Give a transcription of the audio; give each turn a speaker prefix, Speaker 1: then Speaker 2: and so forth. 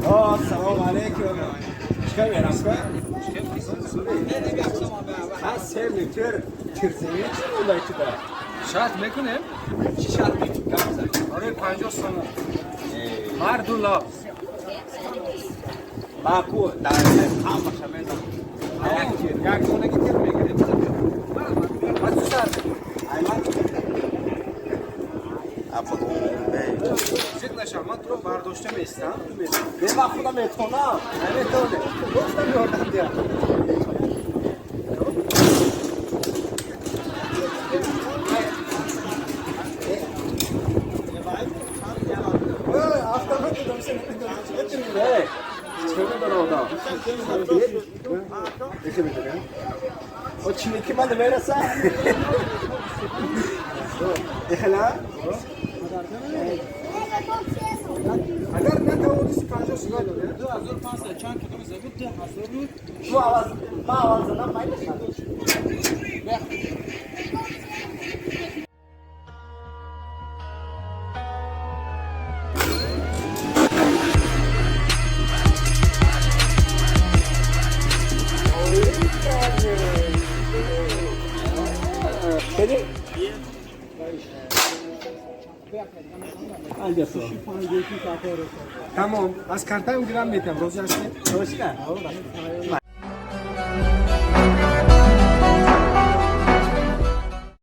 Speaker 1: Салом алейкум. Чикар мерам? Ха, 3 литр тирзини чӣ мондай туда?
Speaker 2: Шарт мекунем.
Speaker 1: Чӣ шарт мекунем? Гап зан.
Speaker 2: Барои 50 сомон. Ҳар ду лаб.
Speaker 1: Маку дар ҳамаша мезанам. Як тир.
Speaker 2: Як донаги тир мегирем. Аз чӣ шарт мекунем?
Speaker 1: Айман.
Speaker 2: Зиқ нашав, ман туро бардошта меистам. Ту мезанӣ.
Speaker 1: Не, ман худам метонам.
Speaker 2: Наметонӣ. Гуфтам, ёрдам диҳам.
Speaker 1: Чӣ медона одам? Яке медона? О, чилики ман намераса? Эхела?
Speaker 2: Агар натавонисти, 50 сомон додӣ.
Speaker 3: 2500 чанд кило забуд, 2000 буд.
Speaker 1: Шу аваз, ман аввал занам, майлаш. Kedi? Алҷасо.
Speaker 2: Тамом, аз картаам гирам, метиҳам. Розӣ ҳастед?
Speaker 1: Точно?